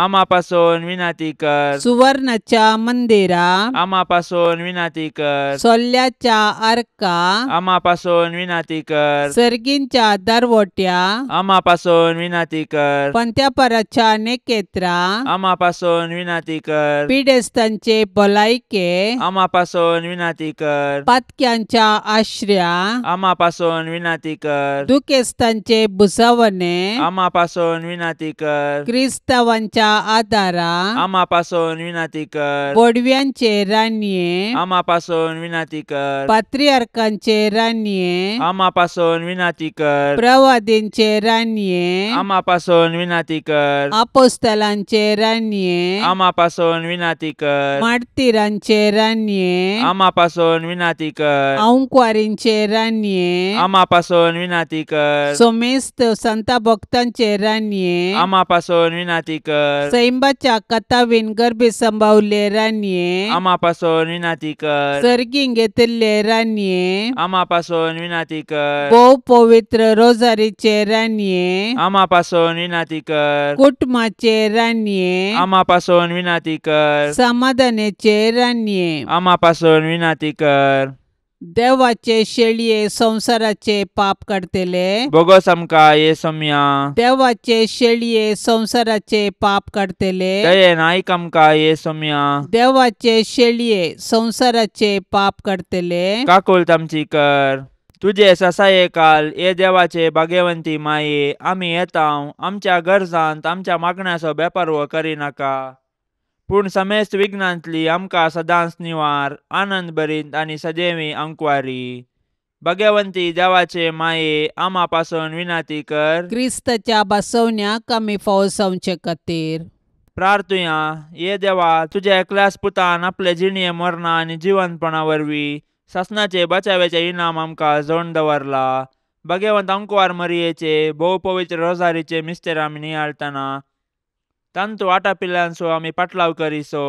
आमा पासून विनाती कर. सुवर्णाच्या मंदिरा आमा पासून विनाती कर. सोल्ल्याच्या आर्का आमा पासून विनाती कर. सर्गींच्या दारवट्या आमा पासून विनाती कर. पंत्यापराच्या नेकेत्रा आमा पासून विनाती कर. पिडेस्तांचे भलायके आमा पासून विनाती कर. पातक्यांच्या आश्र्या आमा पासून विनाती कर. दुखेस्तांचे भुजावणे आमा पासून विनाती कर. क्रिस्तावांच्या आदारा आमा पासून विनाती कर. बोडव्यांचे राणये आमा पासून विनाती कर. पात्रियार्कांचे राणये आमा पासून विनाती कर. प्रवादींचे राणये आमा पासून विनाती कर. आपोस्तलांचे राणये आमा पासून विनाती कर. मार्तीरांचे राणये आमा पासून विनाती कर. अंकवारींचे राणये आमा पासून विनाती कर. सोमेस्त संता भक्तांचे राणये आमा पासून विनाती कर. सैंबाच्या कथावीन गर्भे संभावले राणये आमा पासून विनाती कर. सर्गीं घेतिल्ले राणये आमा पासून विनाती कर. भोव पवित्र रोजारीचे राणये आमा पासून विनाती कर. कुटुंबाचे राणये आमा पासून विनाती कर. समाधानाचे राणये आमा पासून विनाती कर. देवाचे शेळये संवसाराचे पाप काडटले बोगस आमकां ये सोम्या. देवाचे शेळये संवसाराचे पाप काडटले दयेन आयक आमकां ये सोम्या. देवाचे शेळये संवसाराचे पाप काडटले काकुळट आमची कर. तुजे ससाये काल ये देवाचे भाग्यवंती माये आमी येतांव आमच्या गरजांत आमच्या मागण्याचो बेपारवो करिनाका. पूण समेस्त विघ्नांतली आमकां सदांच निवार आनंद भरीत आनी सदैवी अंकवारी. भगवंती देवाचे माये आमा पासून विनंती कर. क्रिस्ताच्या बसवण्याक आमी फावो जावचे खातीर प्रार्थुया. ये देवा, तुज्या एकल्याच पुतान आपले जिणये मरणा आनी जिवंतपणा वरवीं सासणाचे बचाव्याचे इनाम आमकां जोड दवरला. भगवंत अंकवार मरियेचे भोव पवित्र रोजारीचे मिस्तेर आमी नियाळतना तांतू आटापिल्ल्यांचो आमी पाटलाव करिसो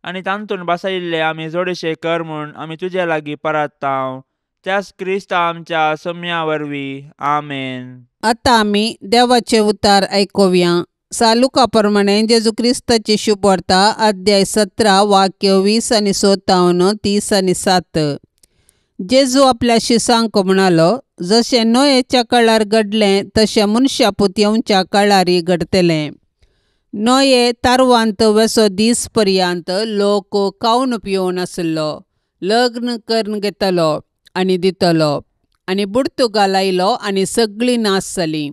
आनी तांतून बसयिल्ले आमी जोडशे कर म्हूण आमी तुजे लागीं परत्तांव. त्याच क्रिस्ता आमच्या सोम्या वरवीं. आमेन. आतां आमी देवाचे उतार आयकुया. सालुका प्रमाणे जेजू क्रिस्ताची शुभवार्ता अध्याय 17 वाक्य 20 आनी 57 30 आणि 7. जेजू आपल्या शिसांक म्हणालो, जशें नोयेच्या काळार घडलें तशें मनशापूत येवच्या काळारय घडतलें. नोये तारवांत वेसो दीस पर्यंत लोक खावन पिवन आसलो, लग्न करून घेतलो आनी दितलो आनी बुडतुगाल आयलो आनी सगळीं नाश जालीं.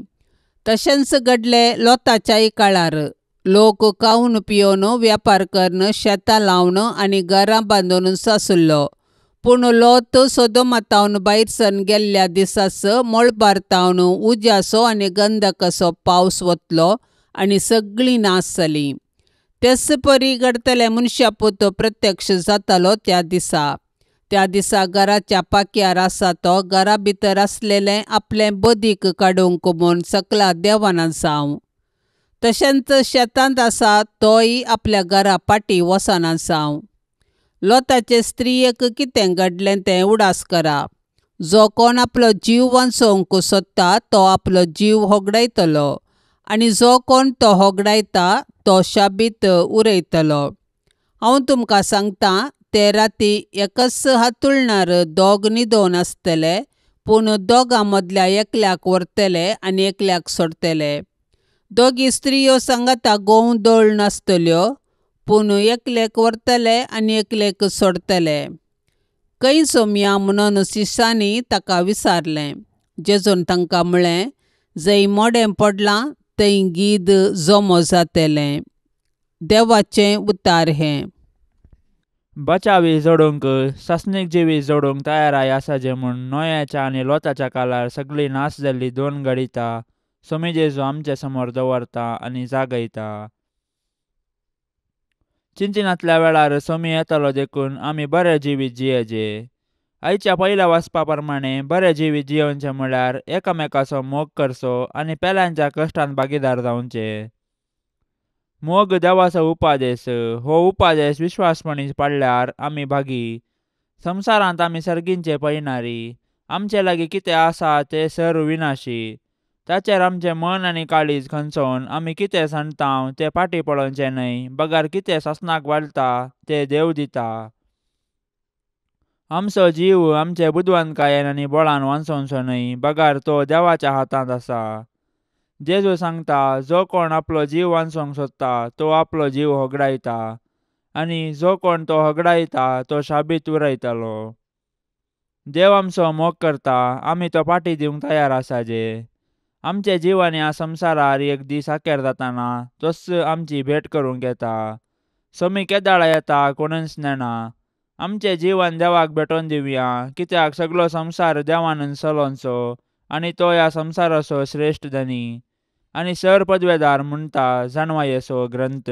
तशेंच घडलें लोताच्याय काळार. लोक खावन पिवन व्यापार करून शेतां लावन आनी घरां बांदून आसलो. पूण लोत सोदोमातावन भायर सरून गेल्ल्या दिसाच मळबार तावन उज्याचो आनी गंधकाचो पावस वतलो आनी सगळीं नाश जालीं. तेच परी घडतलें मनशापूत प्रत्यक्ष जातालो त्या दिसा. त्या दिसा घराच्या पाक्यार आसा तो घरा भितर आसलेलें आपलें बदीक काडूंक म्हूण सकला देवाना जावं. तशेंच शेतांत आसा तोय आपल्या घरा फाटीं वचना जावं. लोताचे स्त्रियेक कितें घडलें तें उडास करा. जो कोण आपलो जीव वांचोवंक सोदता तो आपलो जीव होगडायतलो आनी जो कोण तो होगडायता तो शाबीत उरयतलो. हांव तुमकां सांगता, ते राती एकच हातुळणार दोग न्हिदोन आसतले, पूण दोगां मदल्या एकल्याक व्हरतले आनी एकल्याक सोडटले. दोगी स्त्रियो सांगाता गोंव दळून आसतल्यो, पूण एकलेक व्हरतले आनी एकलेक सोडटले. खंय सोमया म्हणून शिसांनी ताका विचारलें. जेजून तांकां म्हळें, जंय मोडें पडलां थंय गीद जमो जातलें. देवाचें उतार हें. बचावी जोडूंक सासणीक जिवीत जोडूंक तयाराय आसाजे म्हूण नोयाच्या आनी लोताच्या काळार सगळीं नाश जाल्ली दोन घडितां सोमी जेजू आमचे समोर दवरता आनी जागयता. चिंतिनांतल्या वेळार सोमी येतलो देखून आमी बरें जिवीत जियेजे. आयच्या पयल्या वाचपा प्रमाणे बरें जिवीत जियोवचें म्हळ्यार एकामेकाचो मोग करचो आनी पेल्यांच्या कश्टान भागीदार जावचें. मोग देवाचो उपादेश. हो उपादेश विश्वासपणी पाडल्यार आमी भागी. संवसारांत आमी सर्गींचे पळयनारी. आमचे लागीं कितें आसा तें सर्व विनाशी. ताचेर आमचें मन आनी काळीज खंचोवन आमी कितें सांडता तें फाटीं पळोवचें न्हय, बगर कितें सासणाक वाडटा तें देव दिता. आमचो जीव आमचे बुदवंतकायेन आनी बळान वांचोवचो न्हय, बगर तो देवाच्या हातांत आसा. जेजू सांगता, जो कोण आपलो जीव वांचोवंक सोदता तो आपलो जीव होगडायता आनी जो कोण तो होगडायता तो शाबीत उरयतलो. देव आमचो मोग करता, आमी तो फाटीं दिवंक तयार आसाजे. आमचे जिवान ह्या संवसारार एक दीस अखेर जाताना तोच आमची भेट करूंक येता. सोमी केदाळा येता कोणूच नेणा. आमचे जिवन देवाक भेटोवन दिवया, कित्याक सगळो संवसार देवानूच चलोवचो आनी तो ह्या संवसाराचो श्रेश्ठ धनी आनी सर पदवेदार म्हणटा जाणवायेचो ग्रंथ.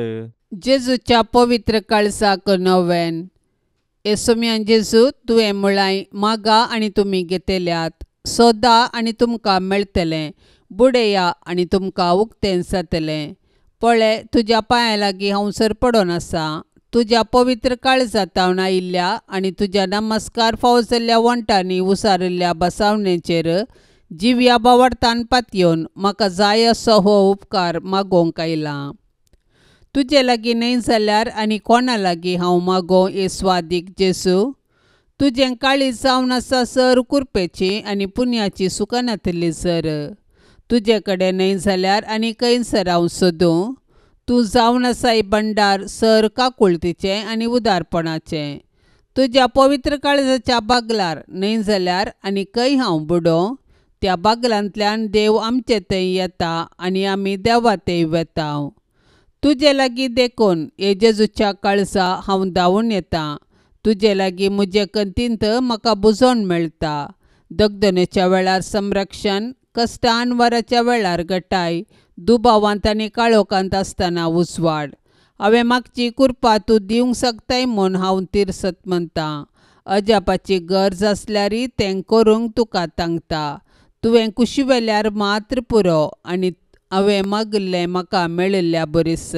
जेजूच्या पवित्र काळजाक नोवेन. येसोम्यान जेजू, तुवें म्हळाय, मागा आनी तुमी घेतल्यात, सोदा आनी तुमकां मेळटलें, बुडया आनी तुमकां उक्तें जातलें. पळय, तुज्या पांयां लागीं हांव सरपडोन आसा. तुज्या पवित्र काळजांत आयिल्ल्या आनी तुज्या नमस्कार फावो जाल्ल्या वण्टांनी उसारिल्ल्या बसावणेचेर जिव्या बावडतान पातयेवन म्हाका जाय असो हो उपकार मागोवंक आयला. तुजे लागीं न्हय जाल्यार आनी कोणा लागीं हांव मागों येस्वादीक जेजू? तुजें काळीज जावन आसा सर कुरपेची आनी पुण्याची सुकनातली सर. तुजे कडेन न्हय जाल्यार आनी खंयसर हांव सोदूं? तूं जावन आसाय भंडार सर काकुळतीचें आनी उदारपणाचें. तुज्या पवित्र काळजाच्या बागलार न्हय जाल्यार आनी खंय हांव बुडों? त्या बागलांतल्यान देव आमचे थंय येता आनी आमी देवा थंय वेता. तुजे लागीं देखून हे जेजूच्या काळजा हांव धांवून येता. तुजे लागीं म्हजे कंतींत म्हाका बुजोवन मेळटा. दगदनेच्या वेळार संरक्षण, कश्टान वराच्या वेळार गटाय, दुबावांत आनी काळोखांत आसतना उजवाड. हांवें मागची कृपा तूं दिवंक शकताय म्हूण हांव तिरसत म्हणटा. अजापाची गरज आसल्यारय तें करूंक तुका तांकता. तुवें कुशी वेल्यार मात्र पुरो आनी हांवें मागिल्लें म्हाका मेळिल्ल्या बरीस.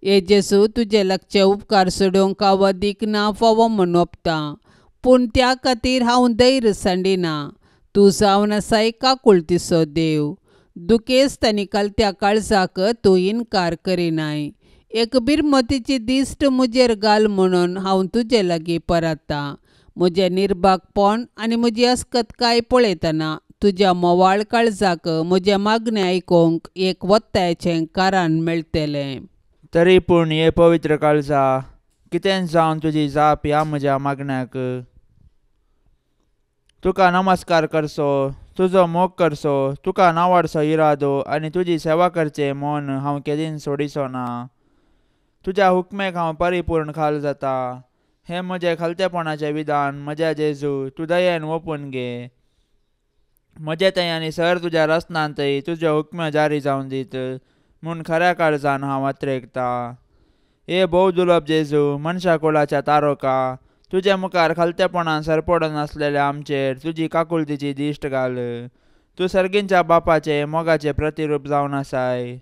हे जेजू, तुजे लागचे उपकार सोडोवंक हांव अदीक ना फावो म्हूण ओपतां, पूण त्या खातीर हांव धैर्य सांडिना. तूं जावन आसाय काकुळतीचो देव. दुखेस्त आनी कलत्या काळजाक तूं इनकार करिनाय. एक बिरमतीची दिश्ट म्हजेर घाल म्हणून हांव तुजे लागीं परततां. म्हजें निर्भागपण आनी म्हजी अस्कतकाय पळयतना तुज्या मोवाळ काळजाक म्हजें मागणें आयकूंक एक वत्तायचें कारण मेळटलें. तरी पूण हे पवित्र काळजा, कितेंच जावन तुजी जाप ह्या म्हज्या मागण्याक. तुका नमस्कार करचो, तुजो मोग करचो, तुका नावाडचो इरादो आनी तुजी सेवा करचें मन हांव केदीन सोडिचो ना. तुज्या हुकमेक हांव परिपूर्ण खाल जाता. हें म्हजें खालतेपणाचें विधान म्हज्या जेजू, तूं दयेन ओपून घे. म्हजे थंय आनी सर तुज्या रचनांतय तुज्यो हुकम्यो जारी जावन दीत म्हूण खऱ्या काळजान हांव अत्रेकता. हे भोव दुर्लभ जेजू, मनशा कुळाच्या तारोका, तुज्या मुखार खालतेपणान सरपडून आसलेल्या आमचेर तुजी काकुळतीची दिश्ट घाल. तूं सर्गींच्या बापाचें मोगाचें प्रतिरूप जावन आसाय.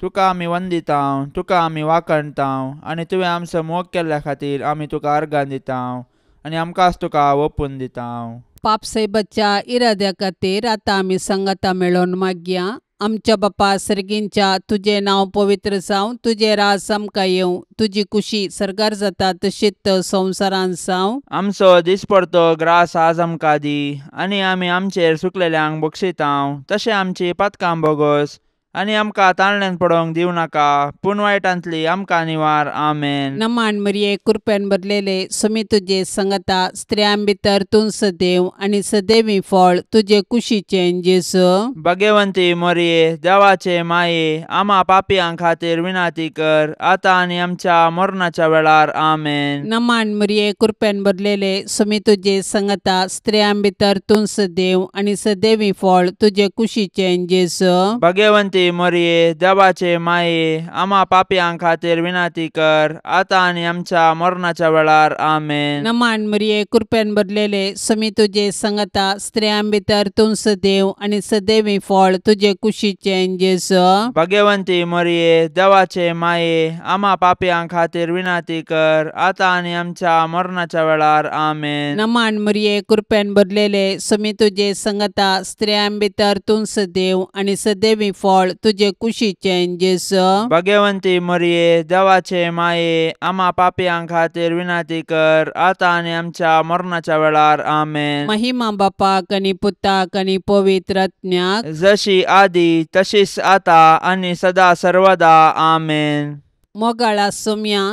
तुका आमी वंदितांव, तुका आमी वाखणतांव आनी तुवें आमचो मोग केल्ल्या खातीर आमी तुका अर्गां दितांव आनी आमकांच तुका ओपून दितांव. पापसायबाच्या इराद्या खातीर आतां आमी सांगाता मेळोवन मागया. आमच्या बापा सर्गींच्या, तुजें नांव पवित्र जावं, तुजें राज आमकां येवं, तुजी कुशी सर्गार जाता तशीच संवसारांत जावं. आमचो दिसपडतो ग्रास आज आमकां दी आनी आमी आमचेर सुकलेल्यांक बक्षितांव तशें आमची पातकां बोगोस आनी आमकां ताळण्यान पडोवंक दिवं नाका, पूण वायटांतली आमकां निवार. आमेन. नमान मरिये, कृपेन भरलेले, स्वामी तुजे संगता, स्त्रियां भितर तूं सदैव आनी सदैवी फळ तुजे कुशीचें जेजू. भगवंती मरिये, देवाचे माये, आमा पापयां खातीर विनाती कर, आतां आनी आमच्या मरणाच्या वेळार. आमेन. नमान मरिये, कृपेन भरलेले, स्वामी तुजे संगता, स्त्रियां भितर तूं सदैव आनी सदैवी फळ तुजे कुशीचें जेजू. भगवंती मरिये, देवाचे माये, आमा पापयां खातीर विनाती कर, आतां आनी आमच्या मरणाच्या वेळार. आमेन. नमान मरिये, कृपेन भरलेले, स्वामी तुजे संगता, स्त्रियां भितर तूं सदैव आनी सदैवी फळ तुजे कुशीचें जेजू. भगवंती मरिये, देवाचे माये, आमा पापयां खातीर विनाती कर, आतां आनी आमच्या मरणाच्या वेळार. आमेन. नमान मरिये, कृपेन भरलेले, स्वामी तुजे संगता, स्त्रियां भितर तूं सदैव आनी सदैवी फळ तुजे कुशीचें जेजू. भगवंती मरिये, देवाचे माये, आमा पापयां खातीर विनाती कर, आतां आनी आमच्या मरणाच्या वेळार. आमेन. महिमा बापाक आनी पुताक आनी पवित्र आत्म्याक, जशी आदी तशीच आतां आनी सदा सर्वदा. आमेन. मोगाळा सोम्या,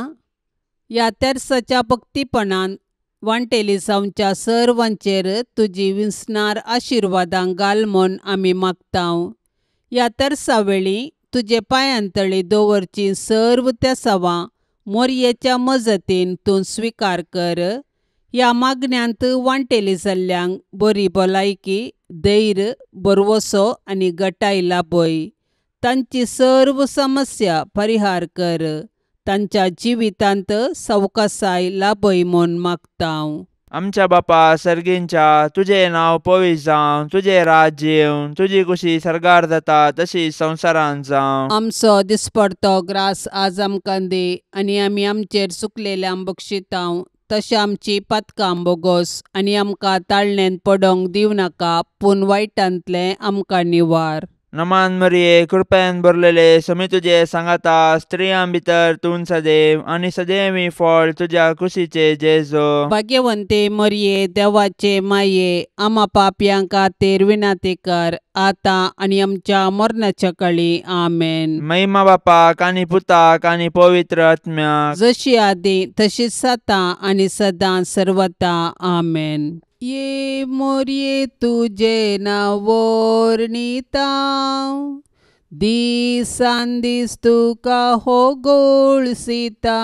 ह्या तेर्साच्या भक्तीपणान वांटेली जावच्या सर्वांचेर तुजी विसणार आशिर्वादां घाल म्हूण आमी मागतांव. ह्या तेर्सा वेळी तुजे पांयांतळी दवरची सर्व तेसावां मोरयेच्या मजतीन तूं स्विकार कर. ह्या मागण्यांत वांटेली जाल्ल्यांक बरी भलायकी, धैर्य, भरवसो आनी गटाय लाभय. तांची सर्व समस्या परिहार कर. तांच्या जिवितांत सवकासाय लाभय म्हूण मागतांव. आमच्या बापा सर्गींच्या, तुजें नांव पवित्र जावं, तुजें राज्य येवं, तुजी कुशी सर्गार जाता तशी संवसारांत जावं. आमचो दिसपडतो ग्रास आज आमकां दी आनी आमी आमचेर चुकलेल्यांक बक्षितांव तशें आमची पातकां बोगोस आनी आमकां ताळणेंत पडोवंक दिवं नाका, पूण वायटांतलें आमकां निवार. नमान मरिये, कृपेन भरलेले, स्वामी तुजे सांगाता, स्त्रियां भितर तूं सदैव आनी सदैवी फळ तुज्या कुशीचे जेजू. भाग्यवंते मरिये, देवाचे माये, आमा पापयां खातीर विनाती कर, आतां आनी आमच्या मरणाच्या काळी. आमेन. महिमा बापाक आनी पुताक आनी पवित्र आत्म्याक, जशी आदी तशीच आतां आनी सदां सर्वता. आमेन. ये मोरये तुजे नांव वर्णितांव, दिसान दीस तुका हो गोळसिता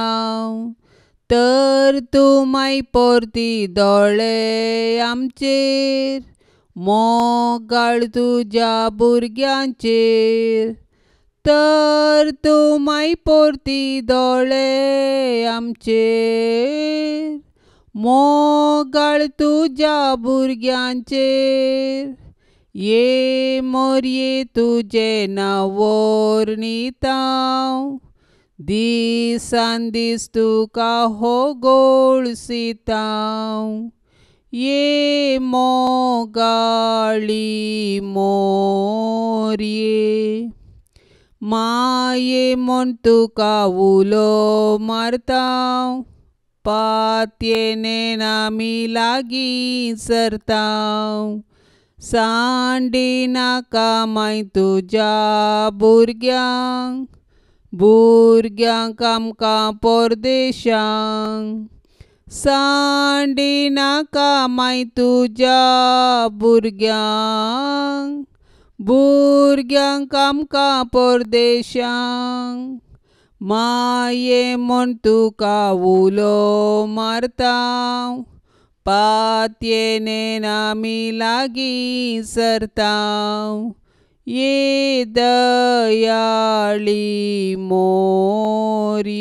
तर तूं माय परती दोळे आमचेर मोगाळ तुज्या भुरग्यांचेर तर तूं माय परती दोळे आमचेर मोगाळ तुज्या भुरग्यांचेर ये मोरये तुजें नांव वर्णिता दिसान दीस तुका हो गोळसिता ये मोगाळी मोरये माये म्हूण तुका उलो मारता पातयेन आमी लागीं सरता सांडिनाका माय तुज्या भुरग्यांक भुरग्यांक आमकां परदेशांक सांडिनाका माय तुज्या भुरग्यांक भुरग्यांक आमकां परदेशांक माये म्हूण तुका उलो मारता पातयेन आमी लागीं सरता ये दयाळी मोरये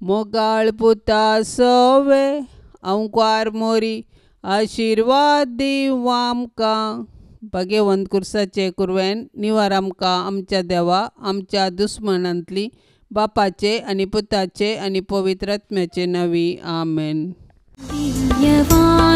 मोगाळ पुता सवे अंकार मोरी आशिर्वाद दिवं आमकां भाग्यवंत कुर्साचे कुरवेन निवार आमकां आमच्या देवा आमच्या दुस्मनांतली बापाचे आनी पुताचे आनी पवित्र आत्म्याचे नांवी आमेन. दिव्यवाणी